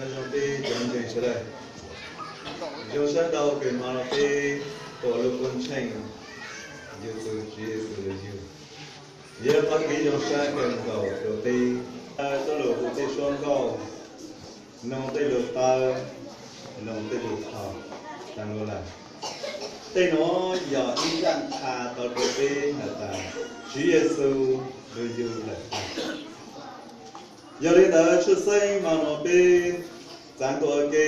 Zoo peb cov ntseeg sawv daws, zoo sab ntau kws hmo no peb tuaj lub koob tsheej yug txug Tswv Yexus lug yug. Yog qhov kev zoo sab kawg nkaus rua peb. Txuj lug hu tej suab nkauj, noog tej lug tawb, noog tej lug thaum, taag lug lawm. Tej nuav yog ib zaj qha tau rua peb has tas Tswv Yexus lug yug lawm tag. Yog li ntawd tshwj xeeb hmo nuav peb txaav ntua ua ke,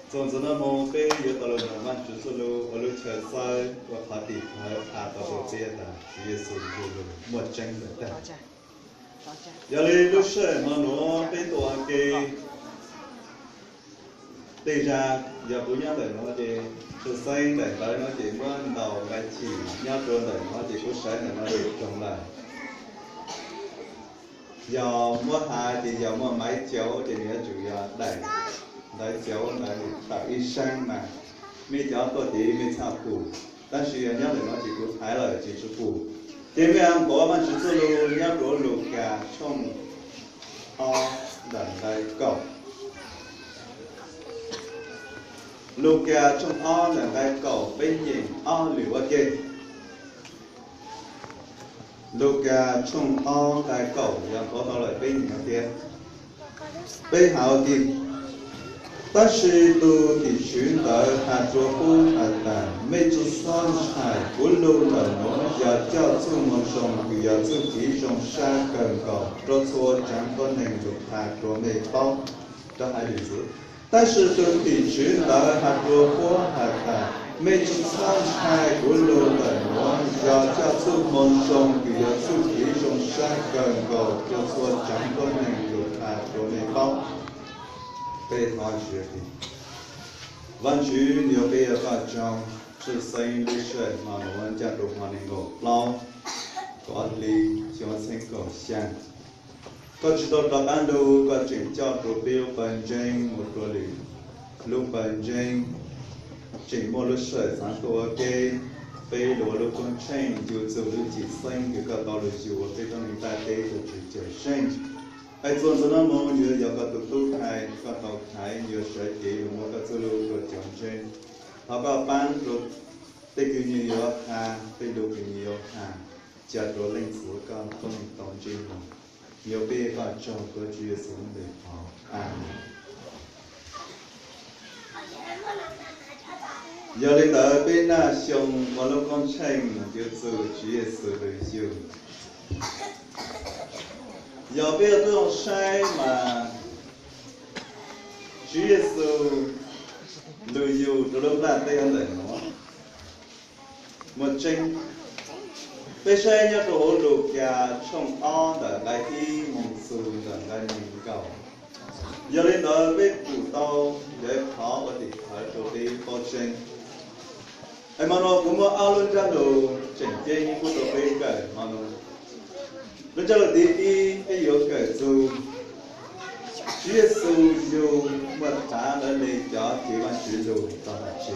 txuas ntxiv nuav moog peb yuav tau lug noog Vaajtswv txuj lug ua lub chaw xawb ua qhov tim khawv qha tau rua peb tas Tswv Yexus yug lug muaj tseeb lawm tag. Yog li lub sij hawm hmo nuav peb tuaj ua ke, tej zag yog kuv nyob ntawm nuav ces tshwj xeeb daim ntawv nuav ces muab ntaus nqai chim nyob rua ntawm nuav ces kuv sawv ntawm nuav ces roog lawm. Yog muab has ces yog muaj maiv cauv ces nws yuav tsum yog daim ntawv cauv ntawd tawm ib saab mas mej cov tuaj tid mej txhaj pum, tab sis yog nyob ntawm nuav ces kuv thaiv lawm ces tsi pum. Ces mej nqua Vaajtswv txuj lug nyob rua Lukas tshooj ob ntawm nqai kaum. Lukas tshooj ob ntawm nqai kaum peb nyeem ob lwm ua ke. Lukas tshooj ob nqai kaum yog nqua tau lawm peb nyeem ua ke. Peb has ua ke. Tab sis tug tim tswv ntawd has rua Huab has tas, mej tsi txhob ntshai, kuv lug ntawm nuav yog coj txuj moo zoo kws yog txuj kev zoo sab kawg nkaus rua txhua tsaav tuab neeg lug qha rua mej paub rua haiv lwm ntxwv. Tab sis tug tim tswv ntawd has rua Huab has tas, mej tsi txhob ntshai, kuv lug ntawm nuav yog coj txuj moo zoo kws yog txuj kev zoo sab kawg nkaus rua txhua tsaav tuab neeg lug qha rua mej paub. Peb thov Vaajtswv. Vaajtswv, nyuas peb ua koj tsaug tshwj xeeb lub sij hawm hmo nuav ncaaj rua hmo nees nkaum plaub, kaum ob hli xyoo ob txheeb kaum xyaa. Koj tsi tau rov qaab lug, koj tseem coj rua peb lub pawg ntseeg moog rua lwm lub pawg ntseeg, tseem muaj lub sij hawm txaav tuaj ua ke, peb lug ua lub koob tsheej yug txug lub cim xeeb kws koj tau lug yug ua peb tuab neeg ntaaj teb rua Tswv Cawmseej. Es txuas ntxiv nuav moog yuav yog koj tug tub thaiv, koj tau thaiv yuav sawv cev lug muab koj txuj lug rua cov ntseeg. Thov koj paab rua tej kws nws yuav has, tej lug kws nws yuav has, ca rua leej txiv koj tuab neeg tau ntsej muag. Nyuas peb ua koj tsaug tuav Tswv Yexus lub npe thov, amees. Yog li ntawd peb naj xyoo ua lub koob tsheej yug txug Tswv Yexus lug yug. Yog peb ua tub zoo saib mas Tswv Yexus lug yug rua lub nplaj teb ntawm nuav muaj tseeb. Peb saib nyob rua huv Lukas tshooj ob ntawm nqai ib moog txug ntawm nqai neeg nkaum. Yog li ntawd peb pum tau yog ib qhov ua tim khawv rua peb paub tseeb. Es hmo nuav kuv muaj ob lub ntsab lug tseem ceeb pub rua peb kawm hmo nuav. Lub ntsab lug thib ib peb yuav kawm txug Tswv Yexus yug muaj thav lawv le cov cev Vaajtswv lug tau hab tsi.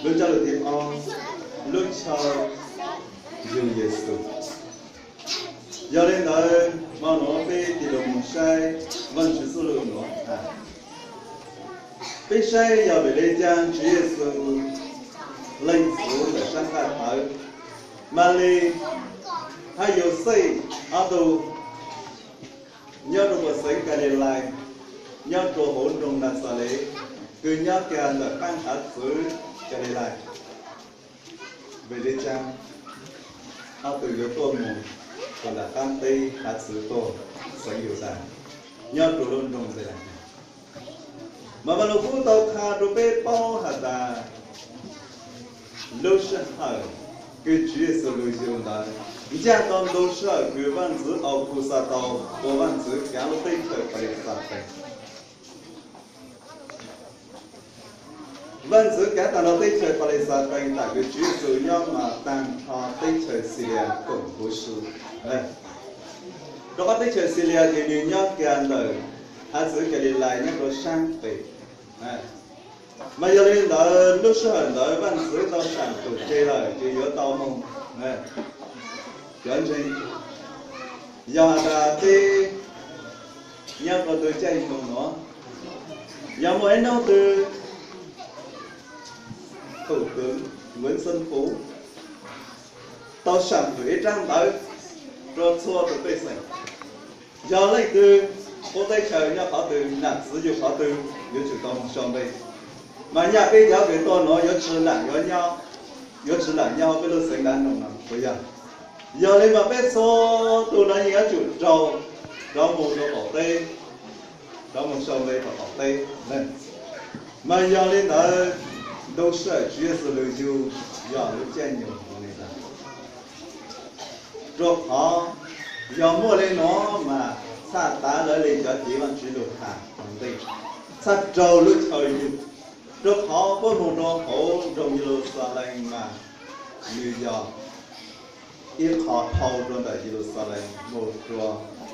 Lub ntsab lug thib ob, lub chaw yug Yexus. Yog li ntawd hmo nuav peb tig lug moog saib Vaajtswv txuj lug nuav has. Peb saib yog vim le caag Tswv Yexus leej txwv ntawm saab nqaj tawv, Malis hab Yauxej ob tug nyob rua puag xeev Kalilais, nyob rua huv nroog Naxales, kws nyob kag ntawm qaab hav txwv Kalilais. Vim le caag ob tug yuav tuaj moog rua ntawm qaab teb hav txwv tuaj xeev Yudas, nyob rua lub nroog Npelahees? Mas Vaj Lug Kub tau qha rua peb paub has tas, lub sij hawm kws Tswv Yexus lug yug ntawd, ncaaj tau ntug sij hawm kws vaaj ntxwv Aukuxataus ua vaaj ntxwv kaav lub teb chaws Palixatees. Vaaj ntxwv kaav taag nrho teb chaws Palixatees, tam kws Tswv Yexus nyob mas taag nrho teb chaws Xilias koom huv si. Rua qhov teb chaws Xilias ces nwg nyob kag ntawm hav txwv Kalilais nyob rua saab pem. Mas yog li ntawd lub sij hawm ntawd vaaj ntxwv tau saam tum ke lawm ces yuav tau moog. Cov ntseeg, yog has tas peb nyob rau tus caij nyoog nuav, yog muaj ib hnub twg Thủ tướng Nguyễn Xuân Phúc tau samp hwm ib rab ntawv rua txhua tus pej xeem, yog leej twg qub teb chaws nyob qhov twg, nam txwv yug qhov twg, yuav tsum tau moog sau npe. Mas nyaj peb cov kws tuaj nuav yuav tsi lam yuav nyob, yuav tsi lam nyob peb lub xeev Đà Nẵng no puas yog? Yog li mas peb txhua tus nuav yeej yuav tsum raug rov moog rua qaum teb, rov moog sau npe rua qaum teb. Mas yog li ntawd, ntu sij hawm Tswv Yexus lug yug yog lub caij nyoog li ntawd. Rua qhov yog muaj li nuav mas txhaj tav lawv li cov cev Vaajtswv lug has ua ntej, txhaj raug lub chaw yug. Rua qhov puab moog rua hauv nroog Yeluxalees mas nws yog ib qho dhau rua ntawm Yeluxalees moog rua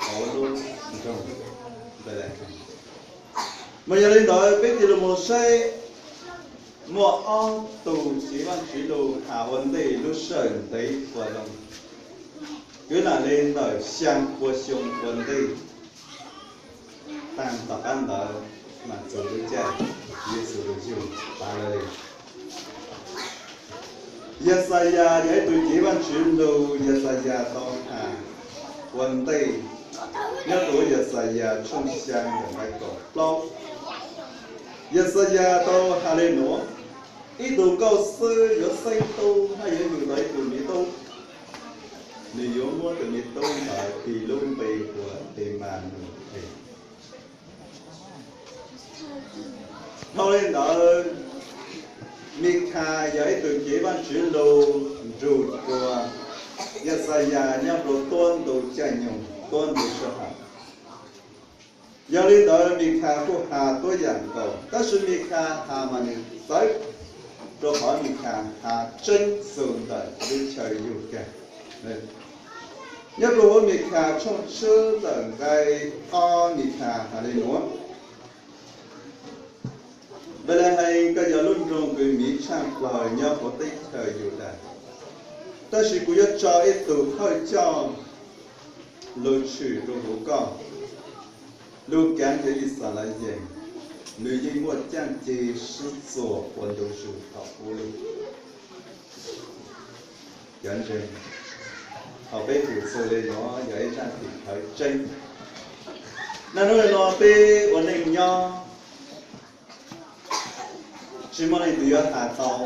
hauv lub nroog Npelehees. Mas yog li ntawd peb tig lug moog saib muaj ob tug cev Vaajtswv lug has ua ntej lub sij hawm ntev ua zoo, kwv lam li ntawm xyaa pua xyoo ua ntej taag tom qab ntawd mas txug lub caij Tswv Yexus lug yug tav lawv li. Yaxayas yog ib tug cev Vaajtswv lug, Yaxayas tau has ua ntej nyob rua huv Yaxayas tshooj xyaa nqai kaum plaub. Yaxayas tau has le nuav: Ib tug nkauj xwb yuav xeeb tub hab yuav yug tau ib tug miv tub. Nws yuav muab tus miv tub ntawd tis lub npe hu ua Emanuees. Dhau li ntawd, Mikhas yog ib tug cev Vaajtswv lug nrug rua Yaxayas nyob rua tuab ntu caij nyoog, tuab ntu sij hawm. Yog li ntawd Mikhas kuj has tuab yaam nkaus, tab sis Mikhas has mas nws txawv, rua qhov Mikhas has tseeb txug ntawm lub chaw yug kag. Nyob rua huv Mikhas tshooj tsib ntawm nqai ob, Mikhas has le nuav: Npelehees, koj yog lub nroog kws miv tshaaj plawg nyob huv teb chaws Yudas, tab sis kuv yuav tso ib tug thawj coj lug tshwm rua huv koj, lug kaav cov Yixalayees. Nws yeej muaj caaj ceg sib txuas ua ntu zus thaum ub lug. Cov ntseeg, thaum peb hum xws le nuav yog ib zaaj tim khawv tseeb. Naj nub le nuav peb ua neej nyob tsi muaj leej twg yuav has tau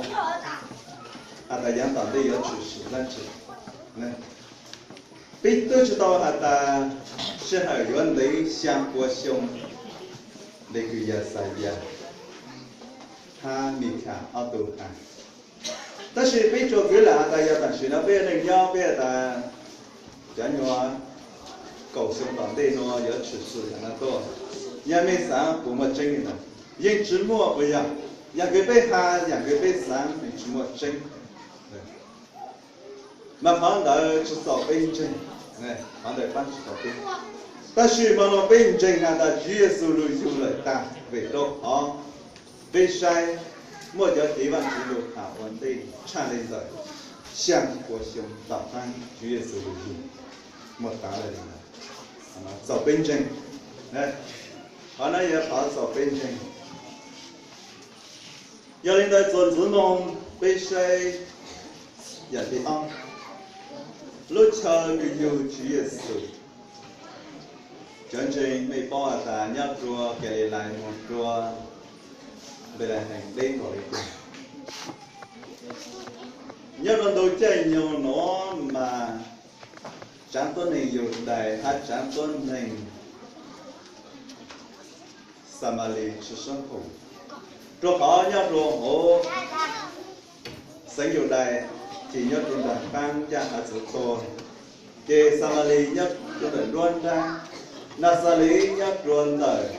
has tas yaav tom ntej yuav tshwm sim dlaab tsi. Peb twb tsi tau has tas sij hawm yuav ntev xyaa pua xyoo le kws Yaxayas hab Mikhas ob tug has. Tab sis peb tsuas kwv lam has tas yog tam sim no peb ua neej nyob peb has tas cov nyuas kaum xyoo tom ntej nuav yuav tshwm sim has no tuaj. Yog mej xaav puas muaj tseeb li ntawd? Yeej tsi muaj puas yog? Yaam kws peb has, yaam kws peb xaav, yeej tsi muaj tseeb. Mas qhov ntawd tsi txaus peb ntseeg, qhov ntawd paab tsi txaus peb. Tab sis hmo no peb ntseeg has tas Tswv Yexus lug yug lawm tag, vim rau qhov peb saib muaj cov cev Vaajtswv lug has ua ntej tshaaj le ntawm xyaa pua xyoo tom qaab Tswv Yexus lug yug muaj tav lawm li ntawd. Txaus peb ntseeg. Qhov no yog qhov txaus peb ntseeg. Yog li ntawd txuas ntxiv moog peb saib yaam thib ob, lub chaw kws yug Tswv Yexus. Cov ntseeg mej paub has tas nyob rua Kalilais moog rua Npelehees deb npaum li cas? Nyob rua ntu caij nyoog nuav mas tsaav tuab neeg Yudais hab tsaav tuab neeg Xamalis tsi sib haum, rua qhov nyob rua huv xeev Yudais ces nyob rua nraag qaab ncaaj hav txwv tuag, ces Xamalis nyob rua ntawm nruab nraab, Naxales nyob rua ntawm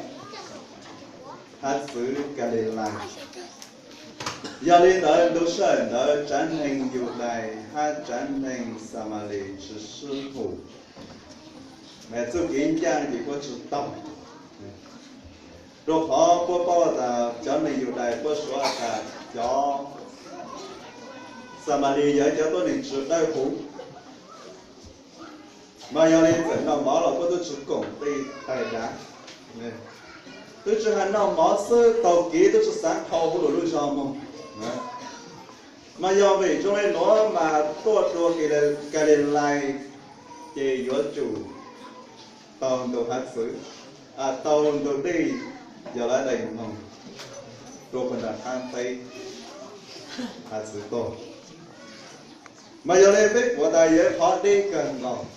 hav txwv Kalilais. Yog li ntawd ntu sij hawm ntawd tsaav neeg Yudais hab tsaav neeg Xamalis tsi sib haum. Mas txuj kev ncaaj ces puab tsi taug, rua qhov puab paub tas cov neeg Yudais puab suav has tas cov Xamalis yog cov tuab neeg tsi dawb huv. Mas yog li txawm noj mov los puab tub tsi koom tej tais dav. Twb tsis hais noj mov xwb, taug kev twb tsis xav dhau hauv lwm lub zos mus. Mas yog vim zoo li nuav mas tuaj rua Kalilais ces yuav tsum taug ntug hav txwv, taug ntug dej Yaulavdaimoog rua puag nram qab teb hav txwv tuaj. Mas yog li peb puav tas yog qhov deb kawg nkaus,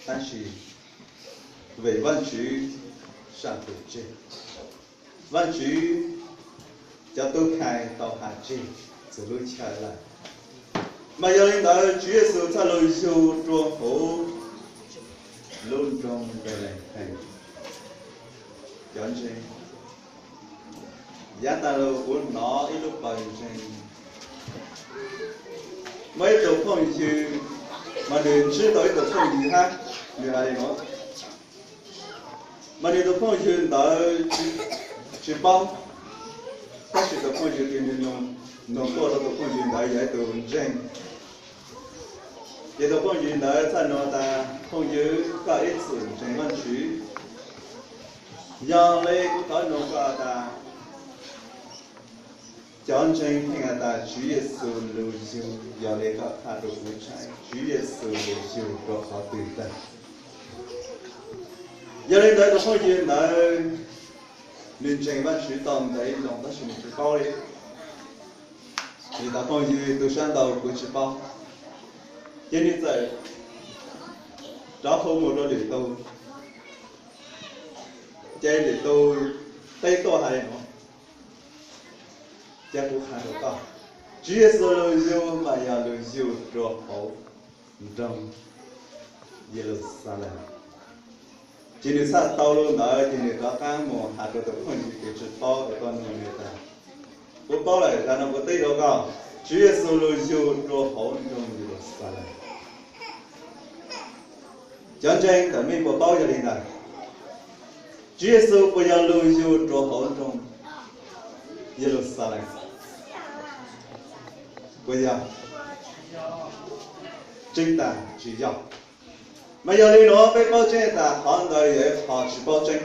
tab sis vim Vaajtswv saam tus tseg, Vaajtswv cov tub khai tau has tseg txug lub chaw lawm. Mas yog li ntawd Tswv Yexus txhaj lug yug rua huv lub nroog Npelehees. Cov ntseeg, yav tas lug kuv nov ib lub pawg ntseeg, muaj ib tug phooj ywg, mas nwg ntsib tau ib tug phooj ywg hab, nwg has li nuav, mas nwg tug phooj ywg ntawd tsis paub, tab sis tug phooj ywg twg nwg nug tuaj rua tug phooj ywg ntawd yog ib tug ntseeg. Ces tug phooj ywg ntawd txhaj nug tas, phooj ywg, koj ib txwm ntseeg Vaajtswv? Yog li kuv thov nug koj tas, cov ntseeg pheej has tas Tswv Yexus lug yug, yog li koj qha rua kuv saib Tswv Yexus lug yug rua qhov twg tag? Yog li ntawd tug phooj ywg ntawd nwg ntseeg Vaajtswv tau ntev loo tab sis nwg tsis paub li. Nwg tas, phooj ywg, tu sab ntau kuv tsis paub. Ces nwg txawm rov hu mus rua lwm tug, ces lwm tug teb tuaj has li nuav, ces kuv qha rua koj, Tswv Yexus lug yug mas yog lug yug rua huv nroog Yeluxalees. Ces nwg txhaj tau lug ntawd ces nwg rov qaab mus has rua tug phooj ywg kws tsis paub es koj nug nwg tas, kuv paub lawm, tas nuav kuv teb rua koj, Tswv Yexus lug yug rua huv nroog Yeluxalees. Cov ntseeg ntawm mej puas paub yog li ntawd? Tswv Yexus puas yog lug yug rua huv nroog Yeluxalees? Puas yog? Tseeb tas tsis yog. Mas yog li nuav peb paub tseeb tas qhov ntawd yog ib qho tsis paub tseeb.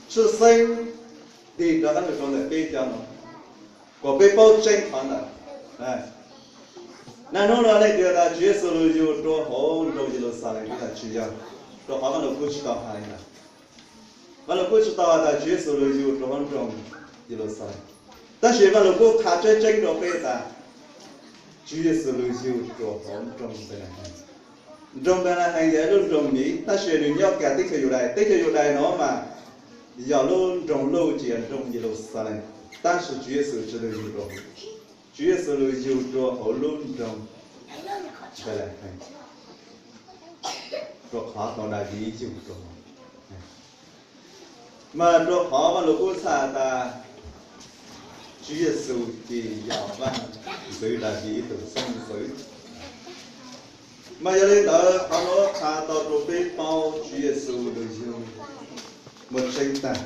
Tshwj xeeb tig rov qab lug rua ntawm peb cov nuav, kuas peb paub tseeb qhov ntawd. Naj hnub no leej twg tas Tswv Yexus lug yug rua huv nroog Yeluxalees? Peb tas tsis yog, rua qhov Vaaj Lug Kub tsis tau has li ntawd. Vaaj Lug Kub tsis tau has tas Tswv Yexus lug yug rua huv nroog Yeluxalees. Tab sis Vaaj Lug Kub qha tseeb tseeb rua peb tas Tswv Yexus lug yug rua huv nroog Npelehees. Nroog Npelehees yog ib lub nroog miv, tab sis nwg nyob kag teb chaws Yudais. Teb chaws Yudais nuav mas yog lub nroog luj ces yog nroog Yeluxalees, tab sis Tswv Yexus tsis lug yug rua huv. Tswv Yexus lug yug rua huv lub nroog Npelehees, rua qhov tau Daviv yug rua huv. Mas rua qhov Vaaj Lug Kub txhaj tas Tswv Yexus ces yog Vaajntxwv Daviv ib tug xeeb ntxwv. Mas yog li ntawd qhov nuav qha tau rua peb paub Tswv Yexus lug yug muaj tseeb tag.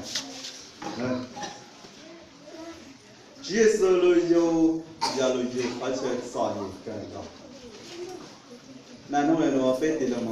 Tswv Yexus lug yug yog lug yug qhov chaw txom nyem kawg nkaus. Naj hnub le nuav peb tig lug moog